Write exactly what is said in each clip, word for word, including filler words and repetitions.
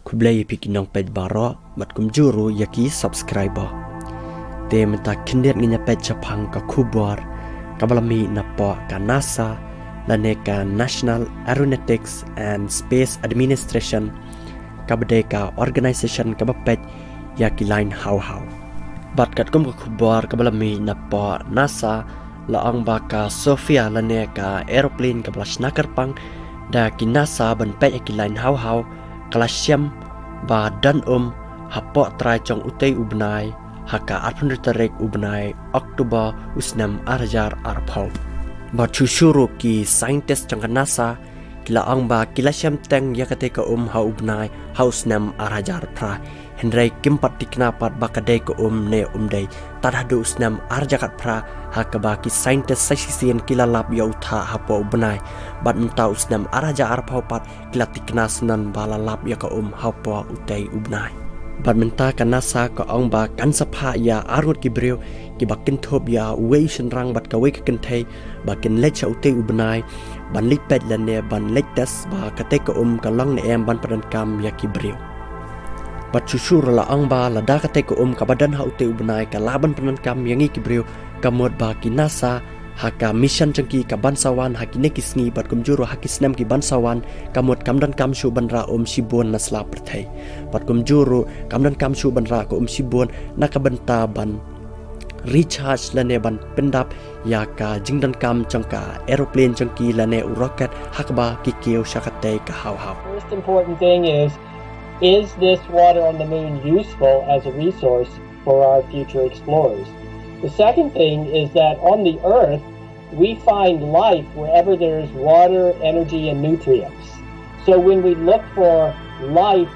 Khublei ïa phi ki nongpeit baroh, bad kumjuh ruh ïa ki subscriber. Te mynta khyndiat ngin ïa peit shaphang ka khubor kaba la mih napoh ka NASA, lane ka National Aeronautics and Space Administration, kaba dei ka organisation kaba peit ïa ki lain haw-haw. Bad katkum ka khubor kaba la mih napoh NASA, la ong ba ka Sophia lane ka aeroplane kaba la shna kyrpang da ki NASA ban peit ïa ki lain haw-haw, ka la shem ba don um hapoh trai jong utei u bnai, ha ka arphew tarik u bnai October u snem ar hajar arphew. Bad shuh shuh ruh ki scientist jong ka NASA ki la ong ba ki la shem teng ïa katei ka um ha u bnai ha u snem ar hajar phra. Hynrei kim pat thikna pat ba ka dei ka um ne um dei. Tad haduh u snem ar hajar khatphra, ha kaba ki scientist sa shisien ki la lap ïa u thah hapoh u bnai. Bad mynta u snem ar hajar arphew pat ki la thikna syndon ba la lap ïa ka um hapoh utei u bnai. Bad mynta ka NASA ka ong ba kan sa phah ïa arngut ki briew kiba kynthup ïa uwei u shynrang bad kawei ka kynthei, ba kin leit sha utei u bnai ban leit peit lane ban leit test ba katei ka um ka long ne em ban pyndonkam ïa ki briew. Bad shuh shuh ruh la ong ba lada katei ka um kaba don ha utei u bnai ka lah ban pyndonkam ïa ngi ki briew, ka mut ba ki NASA ha ka mission jong ki kaban sa wan ha kine ki sngi bad kumjuh ruh ha ki snem kiban sa wan, ka mut kam donkam shuh ban rah um shibun na sla pyrthei. Bad kumjuh ruh kam donkam shuh ban rah ka um shibun na ka bynta ban recharge lane ban pyndap ïa ka jingdonkam jong ka aeroplane jong ki lane u rocket ha kaba ki kiew sha katei ka haw-haw. First important thing is, is this water on the moon useful as a resource for our future explorers? The second thing is that on the Earth, we find life wherever there is water, energy, and nutrients. So when we look for life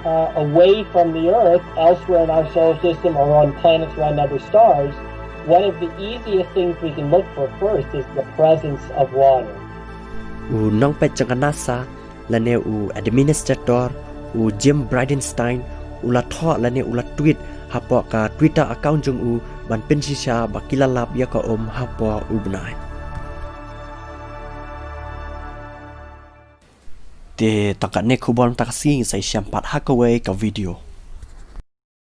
uh, away from the Earth, elsewhere in our solar system, or on planets around other stars, one of the easiest things we can look for first is the presence of water. U nongpeit jong ka NASA lane u administrator, u Jim Bridenstine, u la thoh lane u la tweet hapoh ka Twitter account jong u ban pynshisha ba ki la lap ïa ka um hapoh u bnai. Te tang katne khubor mynta ka sngi, sa ïashem pat ha kawei ka video.